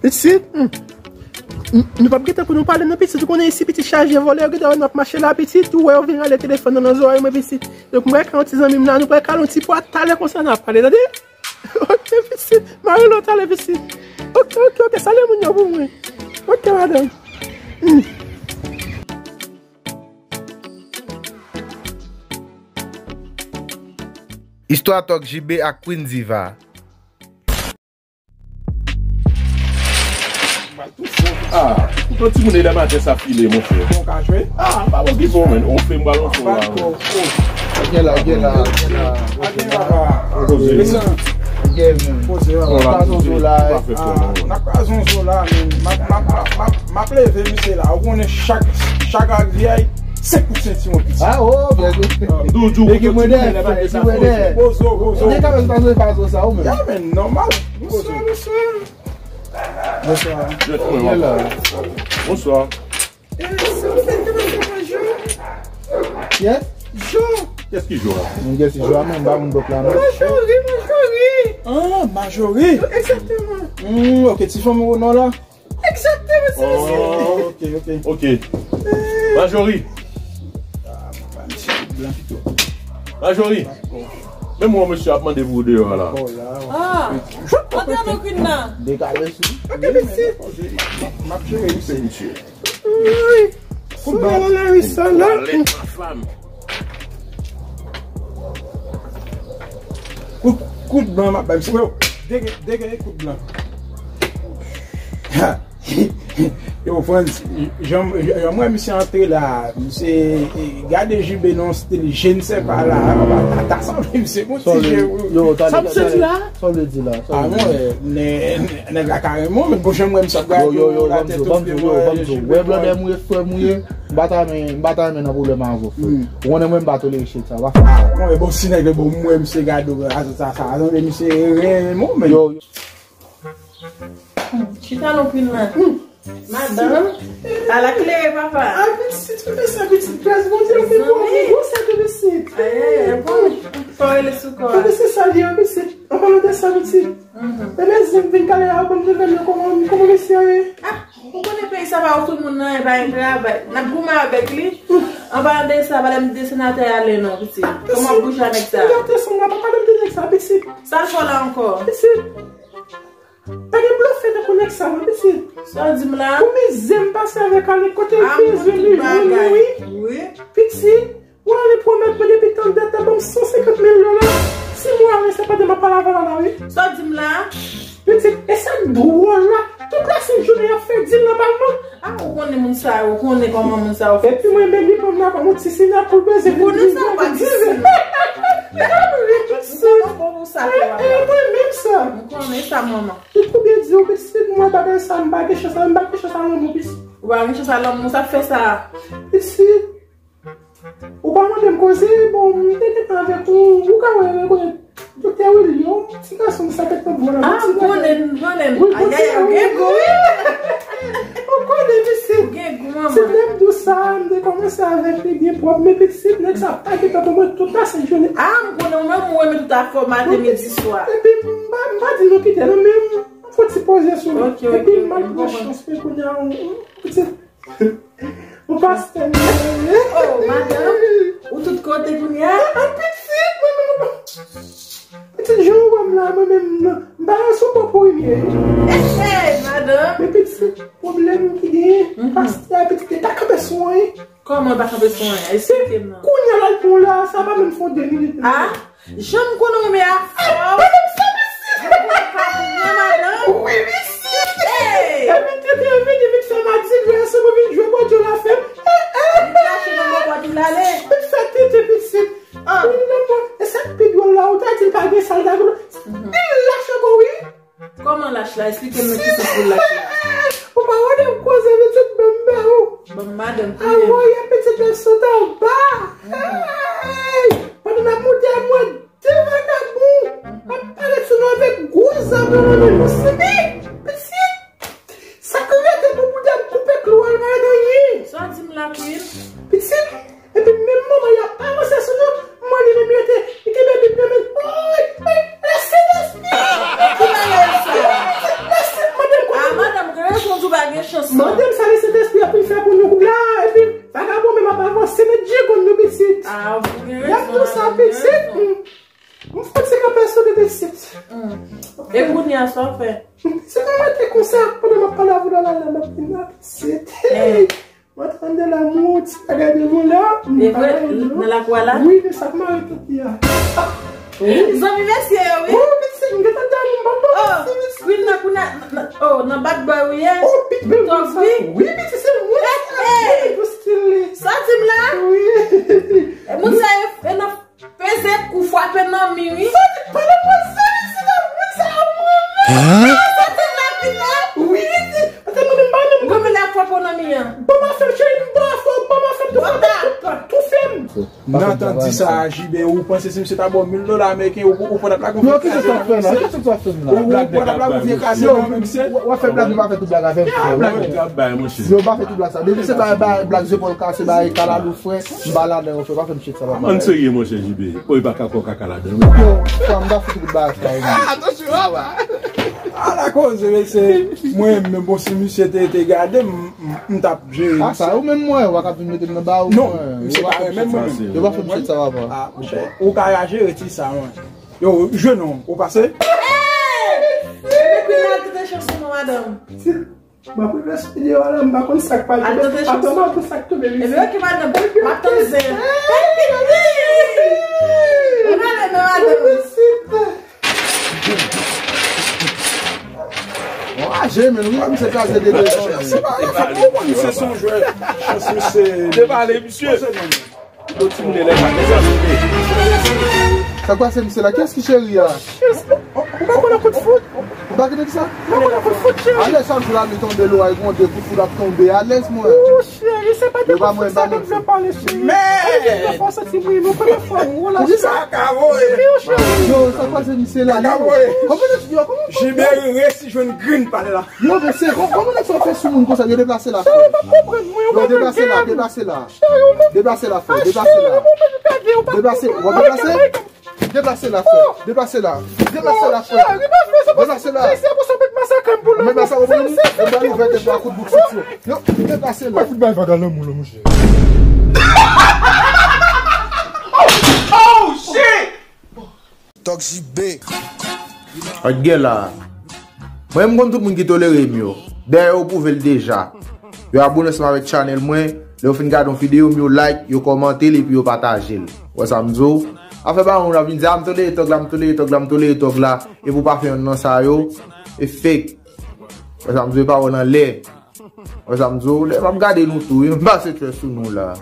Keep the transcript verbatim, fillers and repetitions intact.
Pitit, hmm. M, nou p ap gen tan pou nou pale non, pitit. Ou konnen isi, pitit, chaje vòlè, yo gentan wè nou ap mache la, pitit. Ou wè yo vin rale telefòn nan, nan zòrèy mwen, pitit. Donk, mwen pral ka yon ti zanmi m la, nou pral ka yon ti pwa talè konsa n ap pale, tande? Ok, pitit. M a rele w talè, pitit. Ok, ok, ok. Salye moun yo pou mwen. Ok, madanm. Hmm. Istwa Talk J B ak Queen Diva. Ah, yon timoun e lè maten sa file, monchè. Bon, ka jwe? Ah, pa bon ki bon, men. On fle, m ba l on fle la. Gen la, gen la, gen la. Poze. Gen, men. Poze, papa. N ap kraze on zo la, men. M ap, m ap, m ap, m ap leve misye la. Ou konnen chak, chak avyay, senk pou senti yon piti. Ah, oh, byen. Doudou, e ki mwen dèyè, ki mwen dèyè. Bozo, bozo. Gen kanmenm sa, sa, sa, ou menm. Ya, men, nòmal. Bonswa, bonswa. Bonswa. Bonswa. Eh, se ou menm ki mande mwen Jo? Yes? Jo. Kiyès ki Jo a? Mwen gen si Jo a, men m pa moun blòk la, non. Majori, Majori. Ah, Majori. Egzakteman. Hmm, ok, ti fanm ou non la? Egzakteman, se misye. Oh, ok, ok. Ok. Majori. Ah, mwen pa misye tout blan pito. Majori. Men mwen, mesye ap mande pou ou deyò a la. Oh, la. Ah, antre non, Queen nan. Dekale sou. Ok, mesye. M ap jere misye. Wi. Kout blan. Sa la, wi, sa la. Kout, kout blan, m ap bay misye. Yo, dege, dege, kout blan. Ha. Yo, Frantz, jan, jan m wè misye antre la, misye, eh, gade J B nan yon stil je ne sais pas la, papa, ta, ta sanble misye, bon ti je. Sa misye di la? Sa w vle di la? Ah non, eh, nè, nè, nèg la ka renmen w, men bon, jan m wè misye ap gade w, la tèt ou, ban m di w, ban m di w, wè blandè m ou ye, frè m ou ye, m pa ta renmen, m pa ta renmen nan pwoblèm avè w, frè. Ou konnen mwen m pa tolere shit sa, w pa fè sa. Ah, bon, e bon, si nèg la bon, m wè misye gade w, sa, sa, sa, sa, misye renmen w, men. Yo, yo. Hmm, chita non Queen nan. Hmm. Madanm, ala klere papa. Ay, pitit, mete sa, pitit. Gras Bondye, mete pou mwen. Gwosè de pitit. Ay, ay, ay, bon. Fò rele sou kò a. Mete se sa li an, pitit. An palan de sa, pitit. Mhm. E mezanmi, vin kale la, ban m de vèm nan, kòman, kòman mesye a ye? Ah, ou konnen peyi sa pa tout moun nan, e pa yon travay. N ap goumen avèk li. An palan de sa, pa lè m de senatè ale non, pitit. Kòman bouje a nèg sa? Senatè, se mwen, pa pale m de nèg sa, pitit. Sa l fè w la ankò? Pitit. Pa gen blofè tankou nèg sa non, pitit. Sa w di m la? Pou mizè m pase avèk Alex, kote l bezwen li jwenn li, wi. Wi. Pitit, ou ale pwomèt mwen depi tann dat la, ban m san senkant mil dola. Si mwen ale, se pandan m ap pale avè w la, wi. Sa w di m la? Pitit, e sa k dwòl la? Tout la sent jounen y ap fè dil nan palman. Ah, ou konnen moun sa yo, ou konnen kòman moun sa yo fè. Epi mwen menm li pran m nan kòm yon ti sina pou l bezwen vin viv avèk diven. Ou konnen sa, ou pa ti sina. Ou konnen bon pou sa, papa. E mwen menm sa. Ou konnen sa, manman. Tout pou byen di w, pitit, mwen pa gen sa, m pa gen chans, m pa gen chans a lanmou, pitit. Ou pa gen chans a lanmou, sa k fè sa? Pitit. Ou pa mande m koze, bon, m te gentan avèk ou, ou ka wè, rekonèt Doktè William, ti gason sa tèt nan bò la. Ah, m konnen, m konnen. Wi, ayayay, ou gen gou, wi. Ou konnen, pitit. Ou gen gou, manman. Se lè m di w sa, m te kòmanse avèk li byen pwòp, men pitit, nèg sa pa gen tan pou mwen tout la sent jounen. Ah, m konnen, ou menm, ou renmen tout afè w maten, midi, swa. Epi, m pa, m pa di nou kite, non, men m fè ti poze sou li. Ok, ok, ok, m konprann. Epi, m al pran chans, men kounye a, pitit. Ou pastè m ye. Oh, madanm, ou tout kote kounye a? Ah, pitit, mwen menm, pitit, jan ou wè m la, mwen menm, non. M pa sou pòp ou ye. Hey, madanm. Men pitit, pwoblèm ki genyen, pastè a, pitit, li pa kanpe sou anyen. Kòman l pa kanpe sou anyen? Esplike m non. Kounye a l al pran la, sa pa menm fè de minit, non. Ah? Jan m konnen w renmen afè w. Ap pale m sa, pitit. Jan m konnen w pa renmen madanm. Wi, pitit. Hey! Epi tete vini vin fè m a digrès pou vin jwe bòdyo la fè m. Eh, eh, eh. Li kache nan bò pòt ou l ale. Li fè tete pitit. Ah. Wi, non, non. E sa k pi dwòl la, ou ta di l pa gen sa l ta gen. Mhm. Li lach ankò, wi. Kòman lach la? Esplike m nan ki sans pou lach la. Ou pa wè de koze pitit ban m ba ou. Ban m madanm touye m. Awoye pitit la sot anba. Hey! Pandan n ap moute a mwen de vagabon ap parèt sou nou avèk gwo zam nan men nou. Simi! Pitit! Sa k rete pou bouda m koupe klou a, l pa rete anyen. Sa w di m la, Queen? Pitit! Epi menm moman y ap avanse sou nou, mwen li menm rete, li kenbe Bib nan men l. Oy, oy, lèse lèspri! Ki bagay sa? Lèse, madanm, kote nou? Ah, madanm, Ah, ou gen rezon. Y ap di w sa, pitit. M fòt se ka pèsone pitit. E kounye a, sa w fè? Se pa rete konsa, pandan m ap pale avè w la, la, la, m ap vin la, pitit. Hey! Mwen tande lanmou, ti bagay de mwen la. E vre, nan lakou a la? Wi, men sa k mare tout li a. Zanmi mesye yo, wi. Wi, pitit, m gentan damou, m pa pale, mesye. Wi, nan kou nan, nan, oh, nan bad boy ou ye? Oh, pitit, wi. Wi, pitit, se mwen. Hey, hey. Wi, pitit, se li. Sa di m la? Wi. E moun sa yo, e nan Peze kou, frape nan mi, wi. Sa te pale mwen, se li, se ta mwen, sa mwen menm. Sa te lapid la? Wi, se, atè mwen menm pa menm. Granmè la frape w nan mi an. Ban m afè m, cheri, m ban afè w, ban m afè m, tou fè m, tou fè m. Nan tan di sa, J B, ou panse si misye ta ba w mil dola ameriken, ou, ou, ou pa t ap lage yon... Yo, kisa sa ap fè la? Kisa sa ap fè la? Ou, ou pa t ap lage yon vye kase nan men misye? W ap fè blag, ou pa fè tout blag avè m, frè. Blag ou t ap bay, monchè. Yo, pa fè tout blag sa. Depi se bay, bay, blag zepòl kase, bay kalalou, frè, m pa ladan yo, frè, pa fè m Ann serye, monchè J B. Oy, pa ka fè w kaka ladan, wi. Yo, frè, m ta fout tout bagay sa, wi. Atansyon, papa. Ala koze, mesye. Mwen menm, bon, si misye te, te gade m, m, m t ap jere misye. A sa, ou menm mwen, w a ka vin mete m nan ba ou. Non, misye pa renmen mwen menm. Yo pa fè m shit sa, papa. A, monchè, ou ka jere ti sa, mwen. Yo, jwe non, ou pase? Hey! Epi Queen la, tout chans nou, madanm. M ap refè sou videyo a la, m pa konn sa k pral tonbe. Al tande chans. Atann, m ap konn sa k tonbe, mesye. Ebyen, ok, madanm, m ap tann zen. Ou pale, men, madanm. Bon, aje, men, wi, misye kraze de devan. Se pa, se pa, ou konn misye se yon jwè. Chans misye. Depale, misye. Yo timoun elèv la, mezanmi. Sa k pase, misye la? Kiyès ki cheri a? Ou pa konnen kout fout? Ou pa konnen kisa? Ou pa konnen kout fout, cheri? Alèz, chak jou lavi tonbe, lwa gronde, kout fout ap tonbe. Alèz, mwen. Ou, cheri, se pa de kout fout sa nou vle pale, cheri. Men! Alèz, nou fò soti, wi, nou konnen fò, ou la, cheri. Kaka voye. Yo, sa k pase, misye la? Kaka voye. Kòman nèg yo, kòman... Jiberi resi jwenn grenn pale la. Yo, mesye, kò-, kòman nèg sa fè sou moun konsa? Yo deplase la, frè. Yo, deplase la, deplase la. Deplase la, frè, deplase la. Deplase, w ap deplase? Deplase la, frè. Deplase la. Deplase la, frè. Deplase la. Mwen ba sa, w konprann? Mwen ba li vèt e twa kout bouk sou yo. Yo, deplase la. Mwen fout bay vaga lanmou la, monchè. Oh, shit! Tòk J B. Gad gen la. Mwen, m konn tout moun ki tolere m yo. Dayè, yo pwouve l deja. Yo abone ansanm avèk channel mwen. Lè yo fin gade yon videyo m, yo like, yo kòmante l epi yo pataje l. Ou wè sa m di w? Afè pa moun ap vin di, "A, m tolere tòg la, m tolere tòg la, m tolere tòg la." Epi w pa fè yonn nan sa yo. E fake. Ou wè sa m di w? E pawòl anlè. Wè sa m di w, lè m ap gade nou tou, wi, m pase tchè sou nou la.